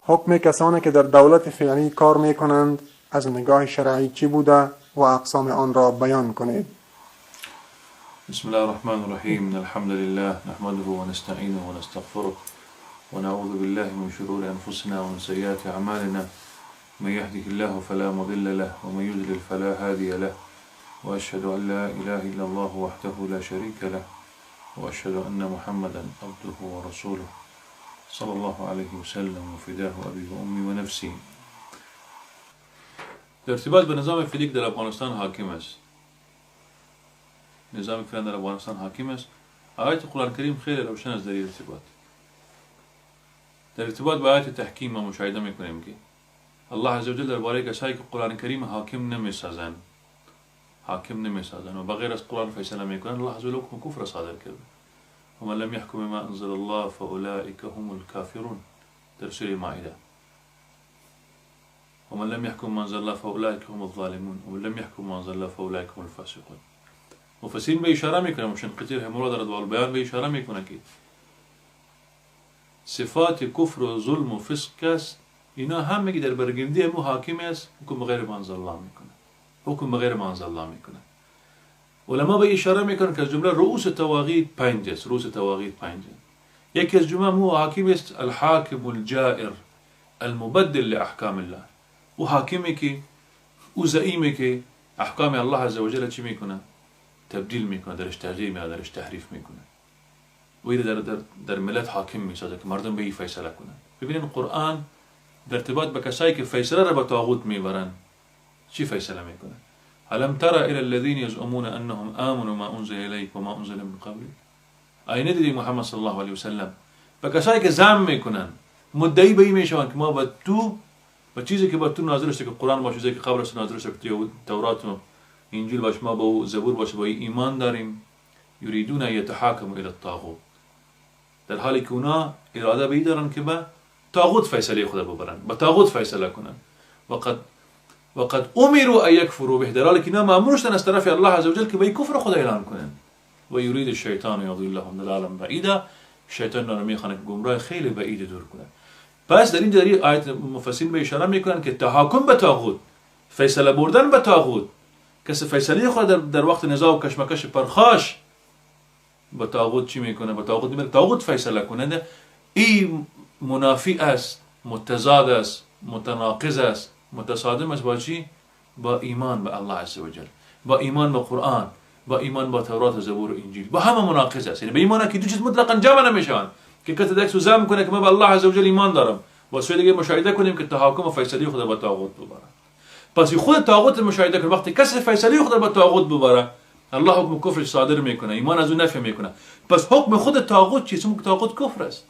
حکم کسانی که در دولت فعلی کار میکنند از نگاه شرعی چی بوده و اقسام آن را بیان کنید. بسم الله الرحمن الرحیم. الحمد لله نحمده ونستعینه ونستغفره ونعوذ بالله من شرور انفسنا ومن سیئات اعمالنا. من يهده الله فلا مضل له ومن يضلل فلا هادي له، واشهد ان لا اله الا الله وحده لا شريك له، واشهد ان محمدا عبده ورسوله صلى الله عليه وسلم وفداه ابي وامي ونفسي. در ارتباط به نظام فعلی که در افغانستان حاکم است، نظام فعلا در افغانستان حاکم است، آیات قرآن کریم خیلی روشن است در این ارتباط. در ارتباط با آیات تحکیم ما مشاهده میکنیم که الله عزوجل درباره کسایی که قرآن کریم حاکم نمیسازند، حاکم نمیسازند و بغیر از قرآن فیصله میکنند، الله عزوجل حکم کفر صادر کرده. ومن لم يحكم بما انزل الله فاولئك هم الكافرون در سوره مائده. ومن لم يحكم بما انزل الله فاولئك هم الظالمون ومن لم يحكم بما انزل الله فاولئك هم الفاسقون. مفسرین به اشاره میکنه، شنقیطی رحمه الله در اضواء البیان به اشاره میکنه که صفات کفر و ظلم و فسق است، اینا همگی در برگرده مو حاکم است، حکم غیر ما انزل الله میکنه، حکم غیر ما انزل الله میکنه. علما به اشاره میکنن که از جمله رؤوس طواغیت پنج است، رؤوس طواغیت پنج. یکی از جمله مو حاکم است الحاکم الجائر المبدل لاحکام الله. او حاکمی که او زعیمی که احکام الله عزوجل چی میکنه؟ تبدیل میکنه، درش تغییر میده، درش تحریف میکنه. و این در ملت حاکم میسازه که مردم به این فیصله کنن. ببینین قرآن در ارتباط به کسایی که فیصله را به طاغوت میبرن چی فیصله میکنه؟ الم تر الى الذين يزعمون انهم امنوا ما انزل اليك وما انزل من قبلك. آینه دیدی محمد صلی الله علیه وسلم به کسایی که زعم میکنن، مدعی به این میشوند که ما به تو، به چیزی که به تو نازل شده که قرآن باشه، چیزی که قبل از نازل شده که تورات و انجیل باشه، ما با زبور باشه، با ایمان داریم. یریدون یتحاکموا الى الطاغوت، در حالی که اونا اراده به این دارن که به طاغوت فیصله خود ببرن، به طاغوت فیصله کنن. وقد امروا ان یکفروا به، در حالی که اینا مامور شدن از طرف الله عزوجل که به کفر خود اعلان کنن. و یرید الشیطان یضلهم ضلالا بعیدا، شیطان را میخوانه که گمراه خیلی بعید دور کنه. پس در اینجا در آیت مفسرین به اشاره میکنن که تحاکم به طاغوت، فیصله بردن به طاغوت، کسی فیصله خود در وقت نزاع و کشمکش پرخاش به طاغوت چی میکنه؟ به طاغوت میبره، طاغوت فیصله کنه. این منافی است، متضاد است، متناقض است، متصادم است با چی؟ با ایمان به الله عزوجل، با ایمان به قرآن، با ایمان با تورات و زبور و انجیل، با همه مناقض است. یعنی به ایمان که دو چیز مطلقا جمع نمیشوند که کسی دکس و زعم کنه که من به الله عزوجل ایمان دارم، با سوی دیگه مشاهده کنیم که تحاکم و فیصله خود با طاغوت ببره. پس خود طاغوت مشاهده کنیم، وقتی کسی فیصله خود با طاغوت ببره، الله حکم کفرش صادر میکنه، ایمان از اون نفی میکنه. پس حکم خود طاغوت چیست؟ حکم طاغوت کفر است.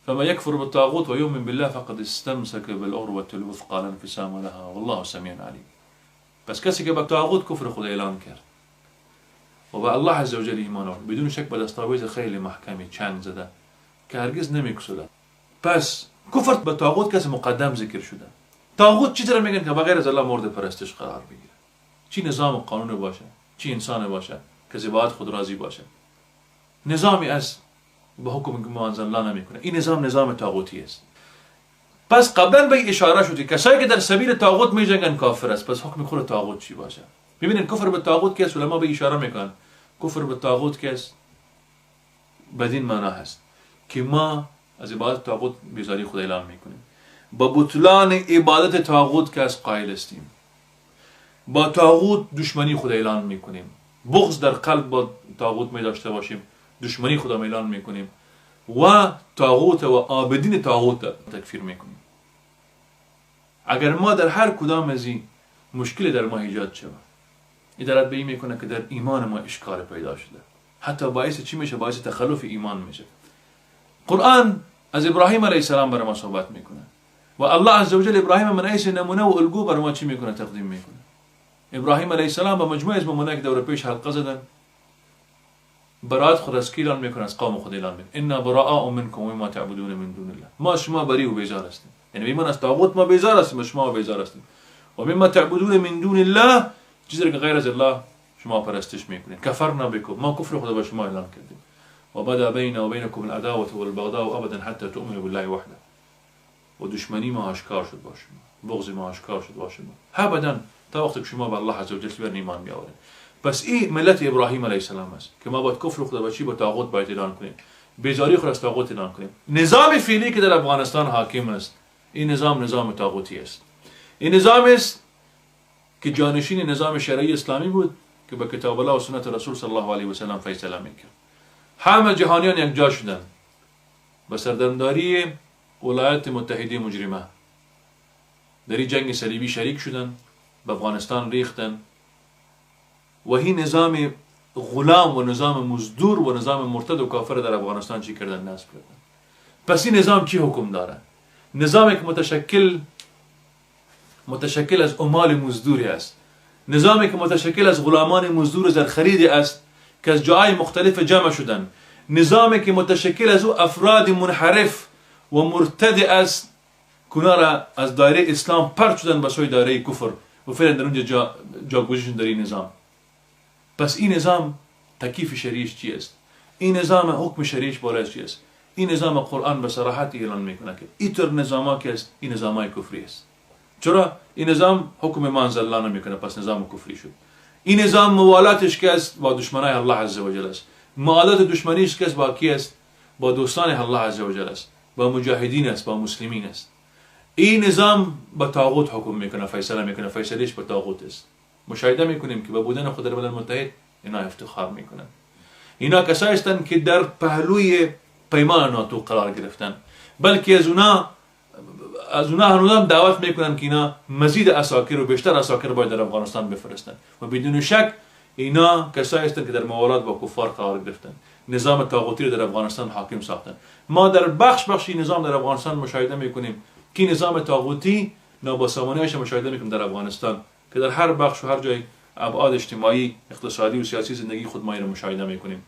فما يكفر بالطاغوت ويؤمن بالله فقد استمسك بالعروة الوثقى لا انفصام لها والله سميع عليم. پس کسی که با طاغوت کفر خود اعلان کرد و به الله عزوجل ایمان آورد، بدون شک به دستاویز خیلی محکمی چنگ زده که هرگز نمیکسوده. پس کفر به طاغوت کسی مقدم ذکر شده. طاغوت چیزی را میگن که بغیر از الله مورد پرستش قرار بگیره، چی نظام و قانون باشه، چی انسان باشه که زباعت خود راضی باشه، نظامی از به حکم ما انزل الله نمیکنه. این نظام نظام طاغوتی است. پس قبلا به اشاره شد که کسایی که در سبیل طاغوت میجنگن کافر است. پس حکم خود طاغوت چی باشه؟ ببینید کفر به طاغوت که علما به اشاره میکنن، کفر به طاغوت که است بدین معنا هست که ما از عبادت طاغوت بیزاری خود اعلام میکنیم، با بطلان عبادت طاغوت که از قائل هستیم، با طاغوت دشمنی خود اعلان میکنیم، بغض در قلب با طاغوت می داشته باشیم، دشمنی خود اعلان میکنیم و طاغوت و عابدین طاغوت تکفیر میکنیم. اگر ما در هر کدام از این مشکل در ما ایجاد شود، این دلالت به این میکنه که در ایمان ما اشکال پیدا شده، حتی باعث چی میشه؟ باعث تخلف ایمان میشه. قرآن از ابراهیم علیه السلام برای ما صحبت میکنه و الله عزوجل ابراهیم من حیث نمونه و الگو برای ما چی میکنه؟ تقدیم میکنه. ابراهیم علیه السلام با مجموعه از نمونه که دور پیش حلقه زدن، برات خود از کی اعلان میکنه؟ از قوم خود اعلان میکنه. انا براء منکم وما تعبدون من دون الله، ما شما بری و بیزار هستیم، یعنی ایمان از طاغوت ما بیزار هستیم، شما بیزار هستیم. و مما تعبدون من دون الله، چیزی که غیر از الله شما پرستش میکنید. کفرنا بكم، ما کفر خدا به شما اعلان کردیم. و بدا بیننا و بینکم العداوة والبغضاء ابدا حتی تؤمنوا بالله وحده. و دشمنی ما آشکار شد با شما، بغض ما آشکار شد با شما ابدا تا وقتی که شما به الله عز وجل بر ایمان بیاورید. پس این ملت ابراهیم علیه السلام است که ما باید کفر خود با چی؟ با طاغوت باید اعلان کنیم، بیزاری خود از طاغوت اعلان کنیم. نظام فعلی که در افغانستان حاکم است این نظام نظام طاغوتی است. این نظام است که جانشین نظام شرعی اسلامی بود که به کتاب الله و سنت رسول صلی الله علیه و سلم فیصله میکرد. همه جهانیان یکجا شدند به سردمداری ولایت متحده مجرمه در این جنگ صلیبی شریک شدند، به افغانستان ریختند و این نظام غلام و نظام مزدور و نظام مرتد و کافر در افغانستان چی کردن؟ نصب کردن. پس این نظام چی حکم داره؟ نظامی که متشکل از عمال مزدوری است، نظامی که متشکل از غلامان مزدور زرخرید است که از جاهای مختلف جمع شدن، نظامی که متشکل از او افراد منحرف و مرتد است که را از دایره اسلام پرت شدن به سوی دایره کفر و فعلا در اونجا جاگزین در این نظام. پس این نظام تکیف شرعیش چی است؟ این نظام حکم شرعیش بالای چی است؟ این نظام قرآن به صراحت اعلان میکنه که اینطور نظاما که است این نظامای کفری است. چرا؟ این نظام حکم ما انزل الله نمیکنه، پس نظام کفری شد. این نظام موالاتش که است با دشمنای الله عز وجل است، معادات دشمنیش که است با کی است؟ با دوستان الله عز وجل است، با مجاهدین است، با مسلمین است. این نظام با طاغوت حکم میکنه، فیصله میکنه، فیصلهش با طاغوت است. مشاهده میکنیم که با بودن خود در ملل متحد اینا افتخار میکنن. اینا کسایی هستند که در پهلوی پیمان ناتو قرار گرفتن، بلکه از اونا هنوزم دعوت میکنن که اینا مزید عساکر و بیشتر عساکر باید در افغانستان بفرستن و بدون شک اینا کسایی هستند که در موالات با کفار قرار گرفتن، نظام طاغوتی رو در افغانستان حاکم ساختن. ما در بخش بخشی نظام در افغانستان مشاهده میکنیم که نظام طاغوتی نابسامانی‌اش مشاهده میکنیم در افغانستان که در هر بخش و هر جای ابعاد اجتماعی، اقتصادی و سیاسی زندگی خود ما رو مشاهده میکنیم.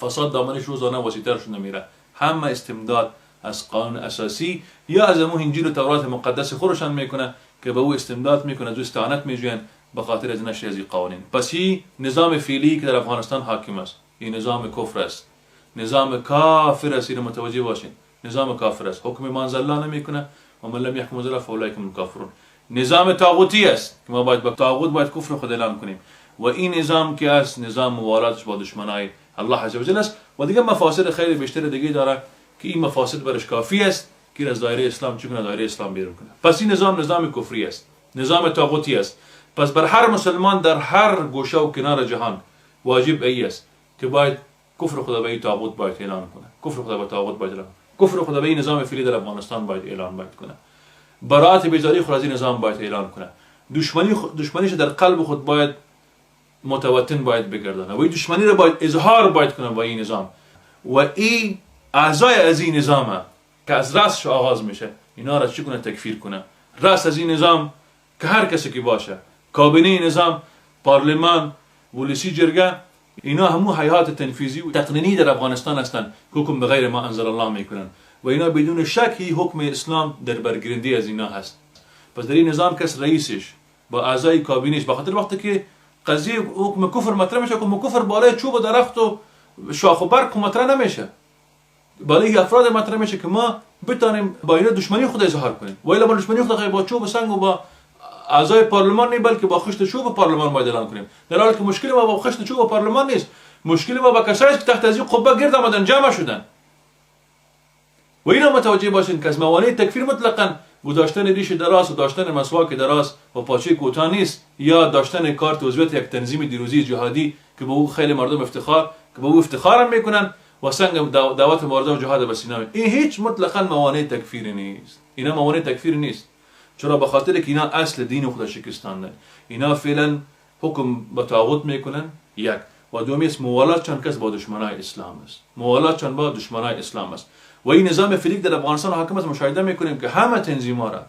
فساد دامنش روزانه وسیع‌تر شده میره. همه استمداد از قانون اساسی یا از امو انجیل و تورات مقدس خودشان میکنه که به او استمداد میکنه، از او استعانت میجوین به خاطر از نشر از قوانین. پس این نظام فعلی که در افغانستان حاکم است این نظام کفر است، نظام کافر است. اینو متوجه باشین، نظام کافر است، حکم ما انزل الله نمیکنه و من لم یحکم الله فاولئک هم الکافرون. نظام طاغوتی است که ما باید با طاغوت باید کفر خود اعلام کنیم و این نظام که است نظام موالاتش با دشمنای الله عز وجل است و دیگه مفاسد خیلی بیشتر دیگه داره که این مفاسد برش کافی است که از دایره اسلام چه کنه؟ دایره اسلام بیرون کنه. پس این نظام نظام کفری است، نظام طاغوتی است. پس بر هر مسلمان در هر گوشه و کنار جهان واجب ای است که باید کفر خدا به این طاغوت باید اعلان کنه، کفر خدا به طاغوت باید اعلان کنه، کفر خدا به این نظام فعلی در افغانستان باید اعلان باید کنه، براءت بیزاری خود از این نظام باید اعلان کنه، دشمنیش در قلب خود باید متوطن باید بگردانه و این دشمنی را باید اظهار باید کنه با این نظام و این اعضای از این نظام که از رأسش آغاز میشه اینا را چی کنه؟ تکفیر کنه. رأس از این نظام که هر کسی که باشه، کابینه نظام، پارلمان، ولسی جرگه، اینا همو هیئات تنفیذی و تقنینی در افغانستان هستند که حکم به غیر ما انزل الله میکنن و اینا بدون شک حکم اسلام در برگیرنده از اینا هست. پس در این نظام کس رئیسش با اعضای کابینش، به خاطر وقتی که قضیه حکم کفر مطرح میشه، حکم کفر بالای چوب و درخت و شاخ و برگ مطرح نمیشه، بالای افراد مطرح میشه که ما بتانیم با اینا دشمنی خود اظهار کنیم. و الا ما دشمنی خود با چوب و سنگ و با اعضای پارلمان نه، بلکه با خشت چوب پارلمان باید اعلان کنیم. در حالی که مشکل ما با خشت چوب پارلمان نیست، مشکل ما با کسایی است که تحت از این قبه گرد آمدن جمع شدن. و اینا متوجه باشین که از موانع تکفیر مطلقاً گذاشتن ریش دراز و داشتن مسواک دراز و پاچه کوتاه نیست، یا داشتن کارت عضویت یک تنظیم دیروزی جهادی که به او خیلی مردم افتخار که به او افتخار میکنن و سنگ دعوت مبارزه و جهاد به سینه. این هیچ مطلقاً موانع تکفیر نیست. اینا موانع تکفیر نیست. چرا؟ به خاطر که اینا اصل دین خود شکستاندن. اینا فعلا حکم به طاغوت میکنن یک، و دومی است موالات چند کس با دشمنای اسلام است، موالات چند با دشمنای اسلام است. و این نظام فعلی در افغانستان حاکم است مشاهده میکنیم که همه تنظیما را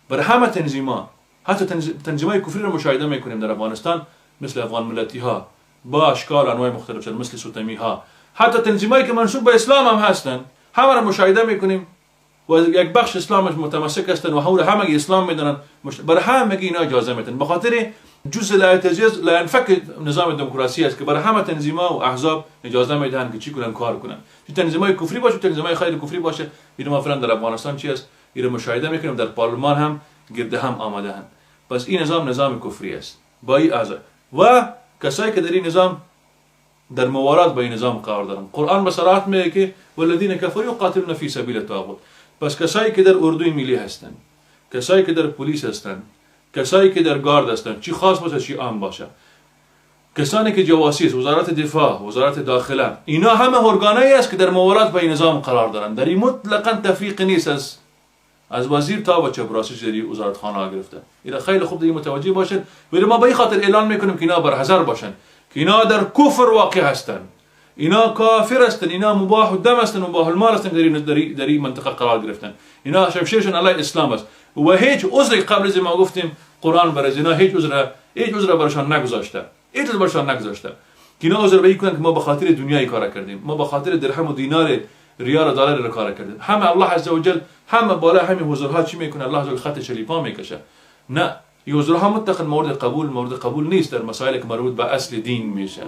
بر همه تنظیما، حتی تنظیمای کفری را مشاهده میکنیم در افغانستان، مثل افغان ملتی ها با اشکال انواع مختلف شد، مثل سوتمی ها، حتی تنظیمایی که منسوب به اسلام هم هستند، همه را مشاهده میکنیم. و یک بخش اسلامش متمسک هستن و حول همه اسلام میدونن، برای همه اینا اجازه میدن. به خاطر جزء لا يتجزأ لا ينفك نظام دموکراسی است که برای همه تنظیم‌ها و احزاب اجازه میدهن که چی کنن، کار کنن. چه تنظیم‌های کفری باشه، تنظیم‌های خیر کفری باشه. این ما فعلا در افغانستان چی است؟ این مشاهده میکنیم، در پارلمان هم گرد هم آمده هن. پس این نظام نظام کفری است با این اعضا و کسایی که در این نظام در موارات با این نظام قرار دارن. قرآن به صراحت میگه که والذین کفروا یقاتلون فی سبیل الطاغوت. پس کسایی که در اردوی ملی هستن، کسایی که در پلیس هستن، کسایی که در گارد هستن، چی خاص باشه چی عام باشه، کسانی که جواسیس، وزارت دفاع، وزارت داخله، اینا همه ارگانایی است که در موارات با این نظام قرار دارن. در این مطلقاً تفریق نیست، از وزیر تا به چپراسی در وزارت خانه گرفته. اینا خیلی خوب دیگه متوجه باشن. ولی ما به این خاطر اعلان میکنیم که اینا بر حذر باشن، که اینا در کفر واقع هستن، اینا کافر هستن، اینا مباح الدم هستن، مباح المال هستن، در این منطقه قرار گرفتن. اینا شمشیرشون علیه اسلام است و هیچ عذری قبل از ما گفتیم قرآن بر از اینا هیچ عذر برشان نگذاشته، هیچ عذر برشان نگذاشته که اینا عذر به کنن که ما به خاطر دنیای کار کردیم، ما به خاطر درهم و دینار ریال و دلار رو کار کردیم. همه الله عز وجل همه بالا همه حضورها چی میکنه؟ الله عز وجل خط چلیپا میکشه. نه، این حضورها مطلقاً مورد قبول نیست در مسائل که مربوط به اصل دین میشه.